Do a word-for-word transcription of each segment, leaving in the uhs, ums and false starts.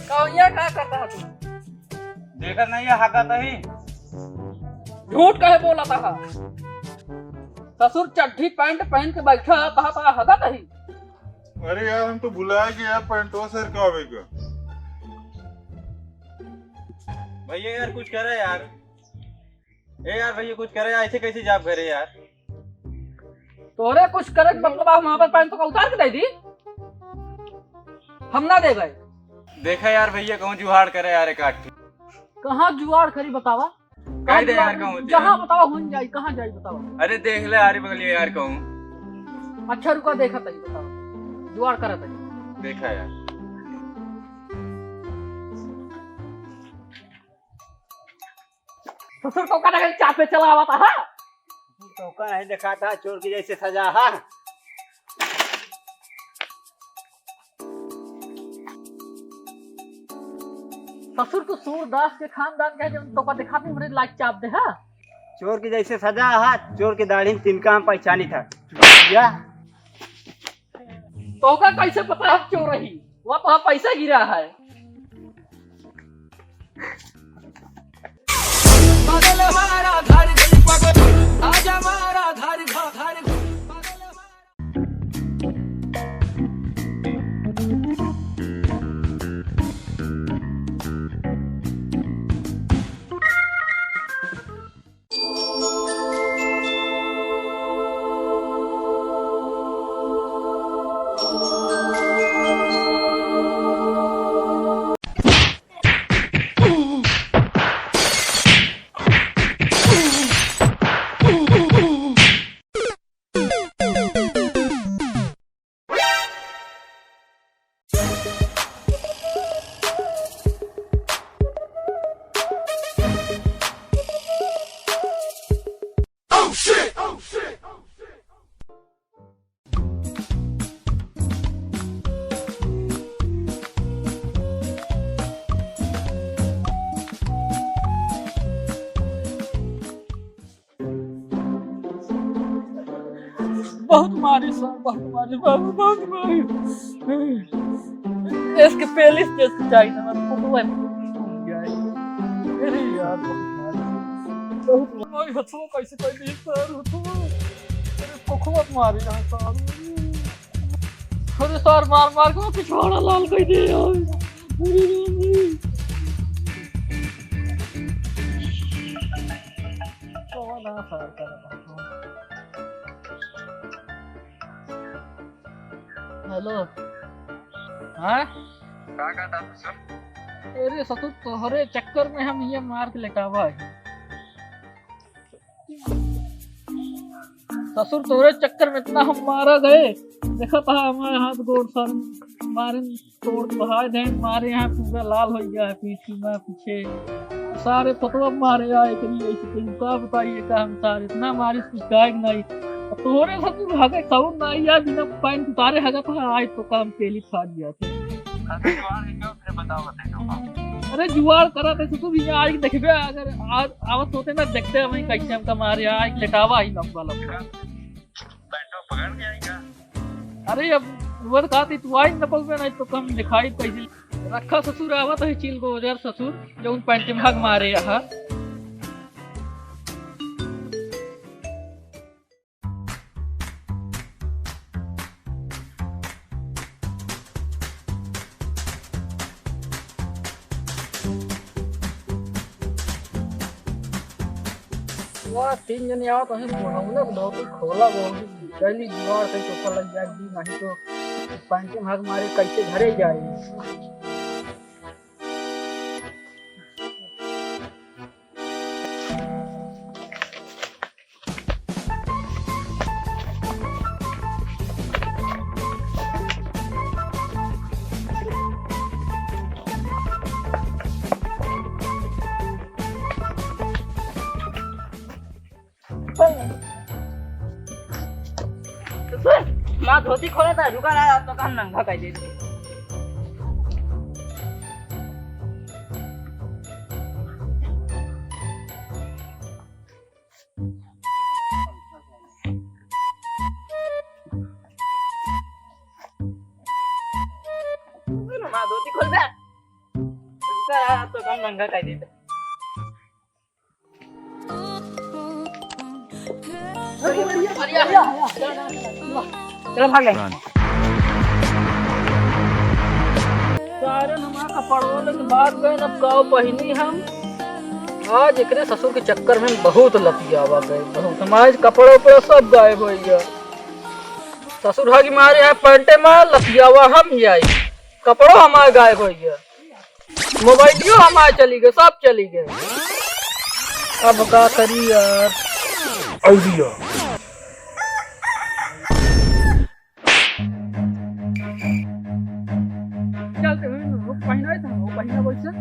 कौनिया का करता है तू? देखत नहीं है, हाकत ही। झूठ काहे बोलत है? ससुर चड्ढी पैंट पहन के बैठा, कहा, कहा हगत ही। अरे यार, हम तो भुला गए यार, पैंटवा सर का आवेगा। भैया यार, कुछ करे यार। ए यार भैया, कुछ करे, ऐसे कैसे जाब करे यार? तोरे कुछ करे के मतलब, हम हमार पैंट तो का उतार के दे दी? हम ना देबे। देखा यार भैया, कहूँ जुगाड़ करे यार एक आध ठे। कहाँ जुगाड़ करी बतावा? कह दे यार, कहूँ जहाँ बतावा, हुन जाई, कहाँ जाई बतावा? अरे देख ले यार, बगलिया यार कहूँ। अच्छा रुका, देखा तई बतावा, जुगाड़ करा तई। देखा यार। ससुर तो का चापे चलावा था, हाँ? तो का नहीं दिखाता, चोर की जैसे सजा है। ससुर तो सूरदास के खानदान के है, जौन तोका दिखाते हमरे लायक चाप दे, हाँ? चोर की जैसे सजा है, चोर की दाढ़ी में तिनका हम पहचानी था। या? तोका कैसे पता हम चोर रही? वह तो पैसा गिरा है। पागल हमारा धार गई पागल, आजा हमारा धार घा, धार घा, पागल हमारा। बहुत मारी सर, बहुत मारी बाबू, बहुत मारी। इसके पहले से इसके चाहिए था, मैं फोटो है। अरे यार, बहुत मारी। बहुत मारी, हथुआ कैसे कर दी सर, हथुआ। अरे कोखवा मारी ना सर। अरे सर, मार मार के पिछवाड़ा लाल कर दे यार। अरे राम रे। कौन आ सर का? हेलो। हाँ? का कहता तू सर? अरे ससुर, तोहरे चक्कर में हम ये मार के लेटावा है। ससुर, तोहरे चक्कर में इतना हम मारा गए, देखा था हमारे हाथ गोड़ सर मारे तोड़ बहाए दे, मारे यहाँ पूरा लाल हो गया है पीछे, मैं पीछे सारे पतवा मारे आए करी ऐसे, तो का बताइए का हम सारे इतना मारिस कुछ गायक नहीं। अब तोहरे ससुर हगे सौर नहीं यार, बिना पैंट उतारे हगा था, आज तो काम पेली फाट गया था। अरे जुआर है क्या? फिर बताओ, बताइए। अरे जुआर करा थे ससुर, यहाँ आज देखबे, अगर आज आवत होते ना, देखते हमें कैसे हमका मारे, आज लेटावा ही लंबा लंबा। पैंटवा पकड़ के आई का? अरे अब वो तो कहती तू आई न पकड़े नहीं तो कम दिखाई कैसे। रखा ससुर, आवत है चिल गोजर ससुर, जो उन पैंट में हग मारे यहाँ। वाह, तीन जने आवत हैं, बोलौले, बहुत ही खोला, बहुत ही गली जुआर से चोखा लग जाए जी, नहीं तो पैंटे में हग मारे कैसे घरे जाए। माँ धोती खोला था, रुका ना, तो काम नंगा कर देती। नंगा कर देता। चलो भाग ले। सारे हमारा कपड़वा लेके भाग गए, अब का पहिनी हम? आज एकरे ससुर के चक्कर में बहुत लतियावा गए, बहुत। हमारे कपड़ा उपड़ा सब गायब होइ गया। ससुर हा कि मारे यहाँ पैंटे में लतियावा हम ही आई, कपड़ो हमारे गायब होइ गया। मोबाइलियो हमार चली गए, सब चली गए। अब का करी यार? आइडिया। चल, ते वो पहिना है, वो पहिना बोल से।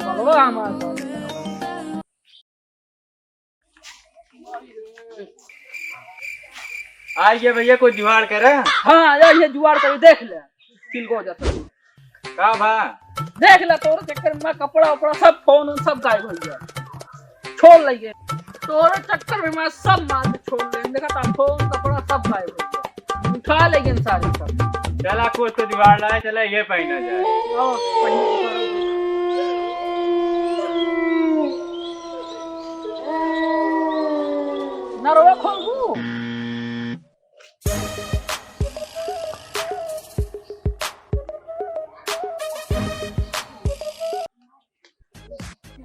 चलो, हमार साथ। आ गया भैया, कोई जुगाड़ करा। हाँ, आ गया, ये जुगाड़ करी, देख ले। चिलगोजा। का भा? देख ले, तोरे चक्कर में कपड़ा उपड़ा सब, फोन उन सब गायब होइ गया। छोड़ ले ये। तोरे चक्कर में मैं सब माल छोड़ ले। देखा था, फोन, कपड़ा सब गायब होइ गया। उठा ले ये सारे सब। चला, कुछ तो जुगाड़ लाए, चला, ये पहिना जाए। आओ, पहिना। नरवा खोलबू?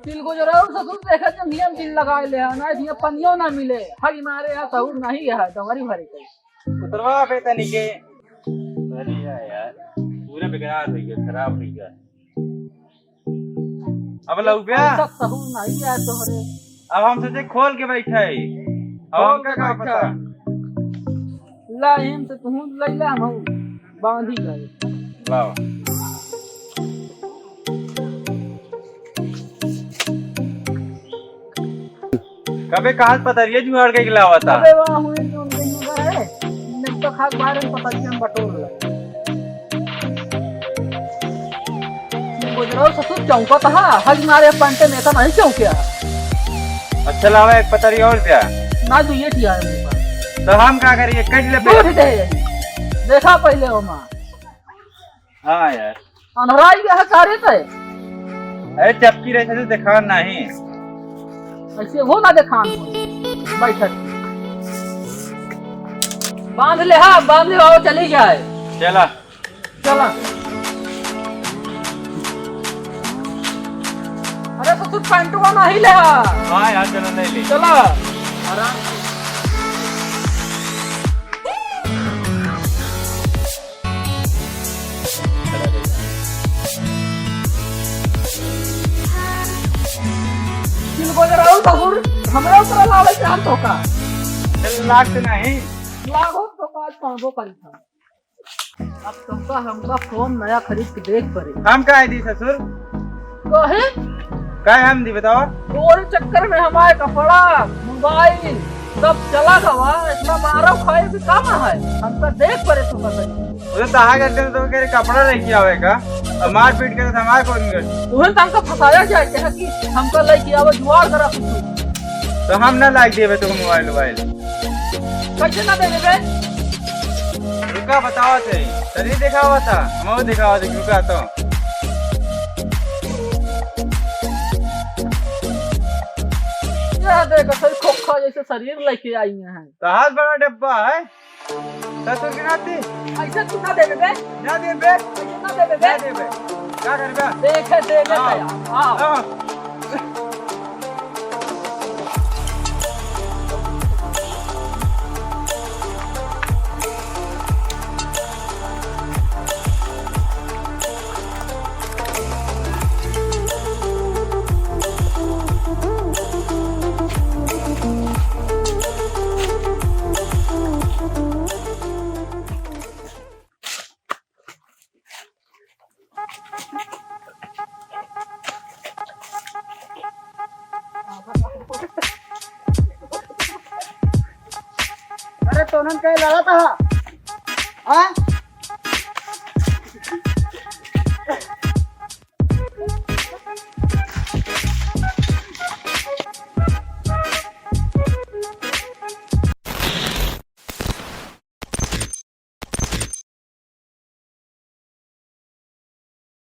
चिलगोजरऊ ससुर देखत जब नियम चिल लगाए ले, ना दिया पनियो ना मिले। हगी मारे यहाँ सहूर नहीं है, दवरी भरे के। उतरवा पे तनी के। अरे यार, पूरा बेकार होइ गया, खराब होइ गया। अब लउबे? पैसा सहूर नहीं है तोहरे। अब हम सोचे खोल के बैठे। अब खोल हमका के का बैठा। पता? ला, एम से तू ले ला, हम बांधी गए। लाओ। कबे कहाँ से पतरिया जुगाड़ के लावा था? अबे वहाँ हुए जो उनके यूं है, नहीं तो खाक बाहर में पतरिया में बटोर ले। गुजराओ ससुर चौंका था, हज मारे पंटे में ऐसा नहीं चौंका। अच्छा लावा, एक पतरी और द्या। ना, दुइये ठिया है मेरे पास। तो हम का करिए, कट ले पे। दो ठे दे। देखा पहले ओमा। हाँ यार। अंधराई गया है का रे तय? अरे चपकी रहे थे तो देखा नहीं। ऐसे हो ना देखान हो। बैठक। बांध ले, हाँ, बांध ले, आओ, चली जाए। चला। चला। अरे ससुर, पैंटवा नहीं ले आ। हाँ यार, चला, नहीं ले। चला। आराम से। चिलगोजरऊ ससुर, हमरा ऊपर लावे चाहत हो का? चल, लाग तो नहीं। लागो तो का आज पाबो करी था। अब तुमका हमका फोन नया खरीद के देख पड़े। हम काहे दी ससुर? काहे? काहे हम दी बताओ? तोरे चक्कर में हमारे कपड़ा, मोबाइल सब चला गवा, इतना मारो खाए भी काम है। हमका देख पड़े तुमका सही। वो तो दहा करते तो कह रहे कपड़ा लेके आवे का, और मारपीट करे तो हमारे कौन कर? उहे तो हमका फंसाया जाए, कहे कि हमका लेके आवे, जुगाड़ करा कुछ। तो हम ना लाइक देवे तो मोबाइल वोबाइल। कैसे ना देवे बे? रुका, बतावत है। तनी देखावत है, हम देखावत है, रुका तो। यह देख, सही खोखा जैसे शरीर लेके आई हैं। तो हाथ बड़ा डब्बा है। ससुर के नाती। ऐसे तू ना देबे बे। ना देबे। ऐसे ना देबे बे। ना देबे। का करबे? देखे, देखे हाँ। तो यार। हाँ। हाँ। अरे तोनन के लड़त हा? हाँ?